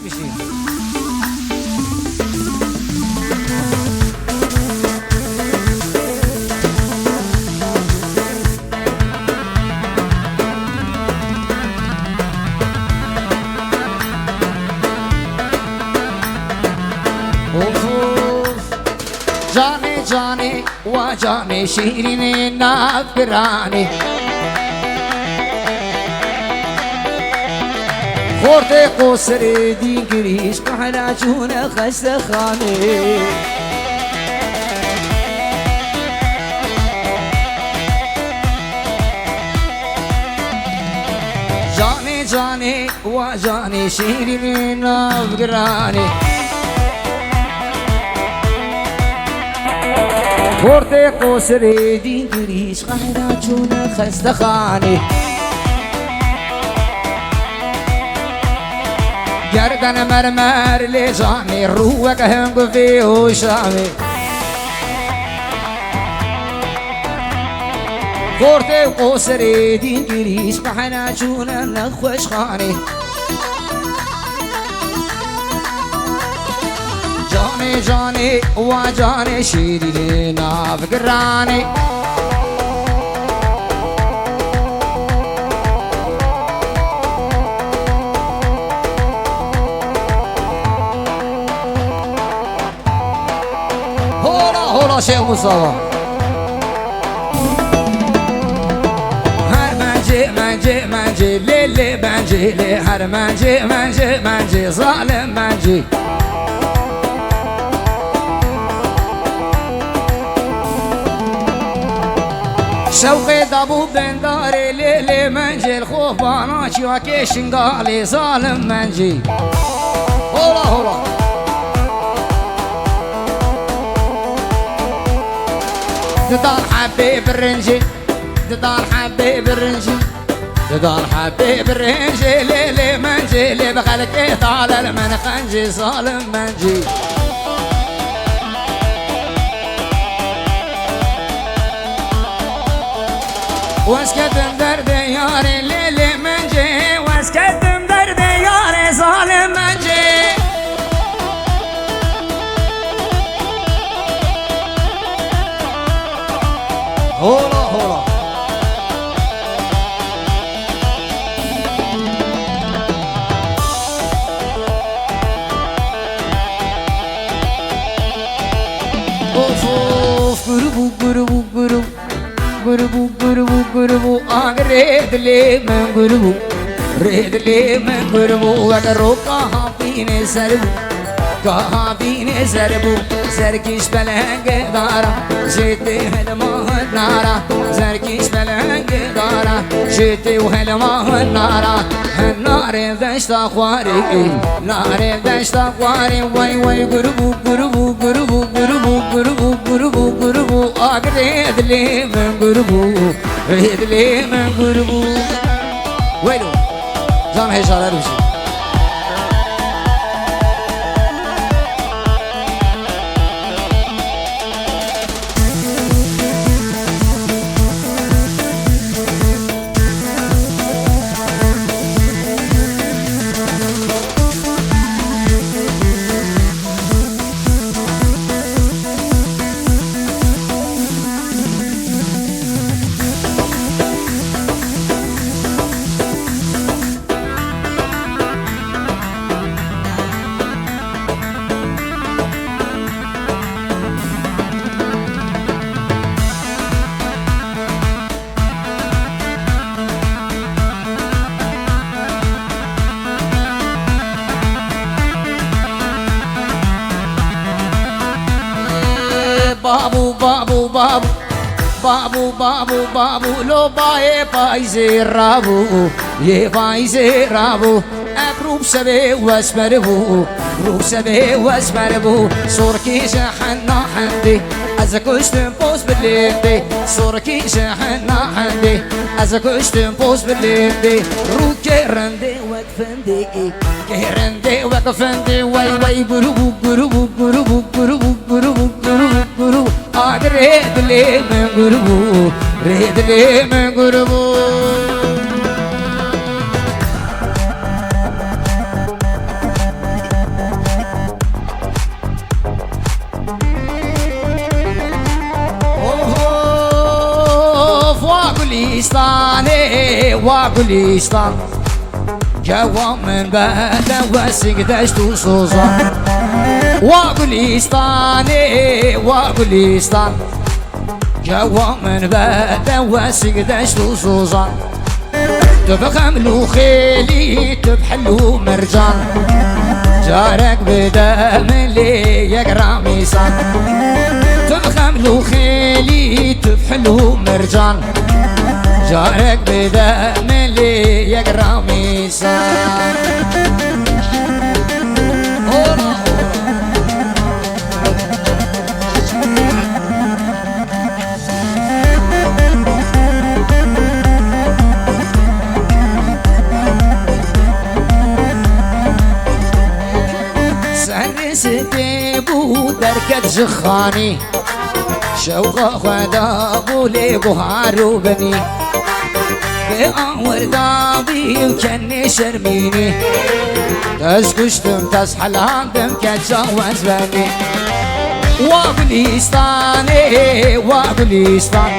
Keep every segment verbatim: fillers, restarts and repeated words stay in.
Bijî. Of, of. Canê, canê, wa canê şîrînê navgiranê. Xortê qosirê dîngirîş qehra çûne xestexanê. Canê, canê, wa canê şîrînê navgiranê. Xortê qosirê dîngirîş qehra çûne xestexanê. Gerden mermer lê canê rû weke hinguvê û şamê. Xortê û qosirê dîngirîş qehra çûne nexweşxanê. Canê, canê, wa canê şîrînê navgiranê. Hola, hola Şêx Mustafa. Her mencê, mencê, mencê, lê, lê, mencê, lê. Her mencê, mencê, mencê, zalim mencê. Şewqê dabû bendarê, lê, lê, mencê, li xwe bana çiyakê Şingalê, zalim mencê. Hola, hola. Didan hebê birincê, didan hebê birincê, didan hebê birincê, lê, lê, mencê, lê, bi xelkê talel min qencê, zalim mencê. Wez ketim derdê yarê, lê, lê, mencê, wez ketim derdê yarê, zalim mencê. Hola, hola. Of, of, gurubû, gurubû, gurubû. Gurubû, gurubû, gurubû, agirê dilê min gurubû. Rê dilê min gurubû, weke roka havînê zer bû. Ka havînê zer bû, zerkîş belengê dara, jê tê hilma hunara. Zerkîş belengê dara, jê tê û hilma hunara. Hunarê deşta xwarê, narê deşta xwarê, wey, wey, gurubû, gurubû, gurubû, gurubû, gurubû, gurubû, gurubû, agirê dilê min gurubû, rê dilê min gurubû. Weylo, zam hêşaler bişî. Babû, babû, babû. Babû, babû, babû, lo bayê payzê rabû, yê payzê rabû. Ev rû bi şevê wesmer bû, rû bi şevê wesmer bû. Sorkî ji hena hendê, ez kuştim poz bi lêndê. Sorkî ji hena hendê, ez kuştim poz bi lêndê. Rûkê rindê wek findê, kê rindê wek findê. Wey, wey, gurubû, gurubû, gurubû, gurubû, gurubû, gurubû, gurubû. Agirê dilê min gurubû, rê dilê min gurubû. Stanê wa Gulîstan, kewa min bede wesîk deşt û sozan. Wa Gulîstanê, wa Gulîstan, kewa min bede wesîk deşt û sozan. Tu bi xeml û xêlî, tu bi hil û mercan, carek bide min lê yek ramîsan. Tu bi xeml û xêlî, tu bi hil û mercan, carek bide min lê yek ramîsan. Serê sibê bû derket ji xanî, şewqa xwe dabû lê guhar û binî. Bê awir dabî û kenê şermînî, ez kuştim, ez helandim, keça wez benî. Wa Gulîstanê, wa Gulîstan,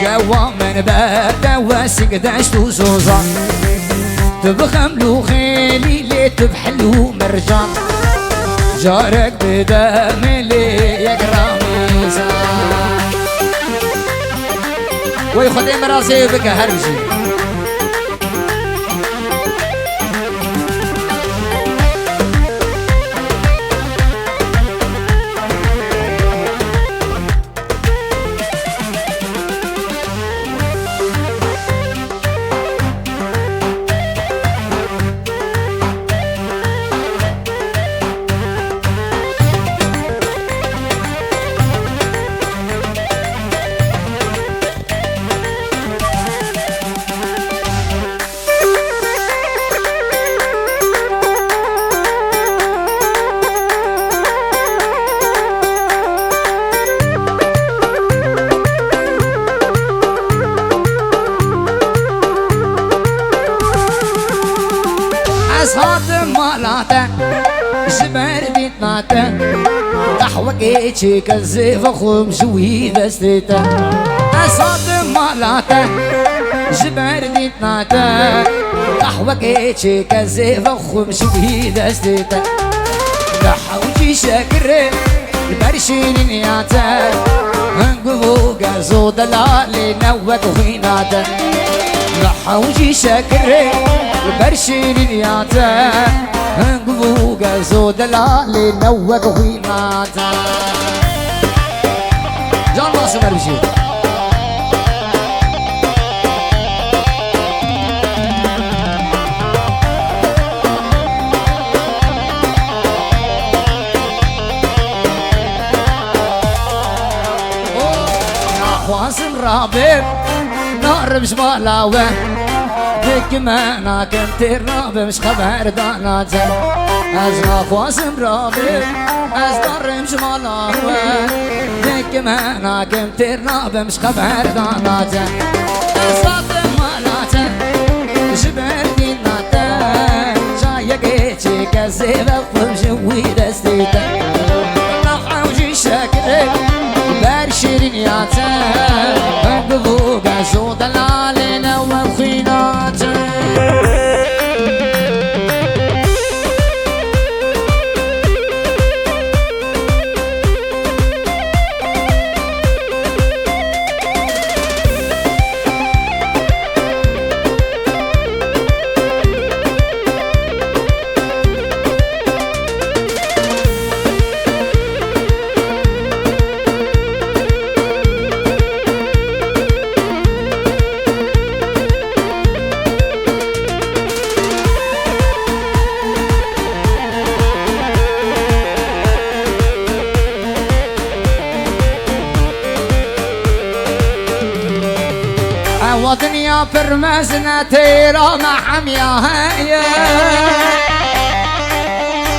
kewa min berde wesîk deşt û zozan. Tu bi xeml û xêlî lê tu bi hil û mercan, carek bide min lê yek ramîzan. Wey Xwedê mirazê bike her bijî. Ez hatim mala te, ji ber dîtina te, qehwekê çêke zêve xwim ji wî destê te. Ez hatim mala te, ji ber dîtina te, qehwekê çêke zêve xwim ji wî destê te. Li hewcî şekirê, li ber şîrîniya te, hingû gezo delalê ne wek xwîna te. Li hewcî şekirê, li ber şîrîniya te, hingû gezo delalê ne wek xwîna te. Can Masum Erbijî. Naxwazim rabim, narim ji mala we. Dikime nakim têr nabim ji xeberdana te. Ez naxwazim rabim, ez narim ji mala we. Dikime nakim têr nabim ji xeberdana te. Ez hatim mala te, ji ber dîna te, cayekê çêke zêve xwim ji wî destê te. Nav ew jî şekirê, ber şîrîniya te, hingû gezo delalê ne wek xwîna te. Ewa dinya pir mezin e, têra me hemiya heye.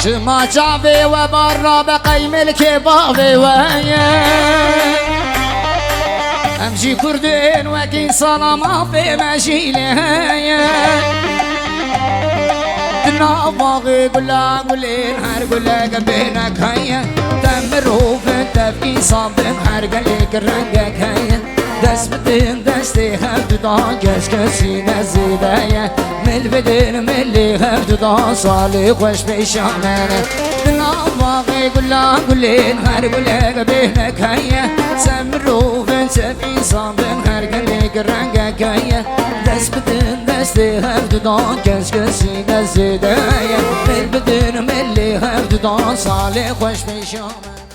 Çima çavê we bar nabe qey milkê bavê we ye? Em jî Kurd in, wek însana mafê me jî lê heye. Di nav baxê gula gulên her gulek bênek heye. Te mirov in, tev însan bin, her gelek rengek heye. Dest bidin destê hevdudan, kes kesî ne zêde ye. Mil bidin milê hevdudan, salê xweş pêşa me ne. Di nav baxê gula gulên, her gulek bêhnek heye. Çend mirovên, çend însan bin, her gelek rengek heye. Dest bidin destê hevdudan, kes kesî ne zêde ye. Mil bidin milê hevdudan, salê xweş pêşa me.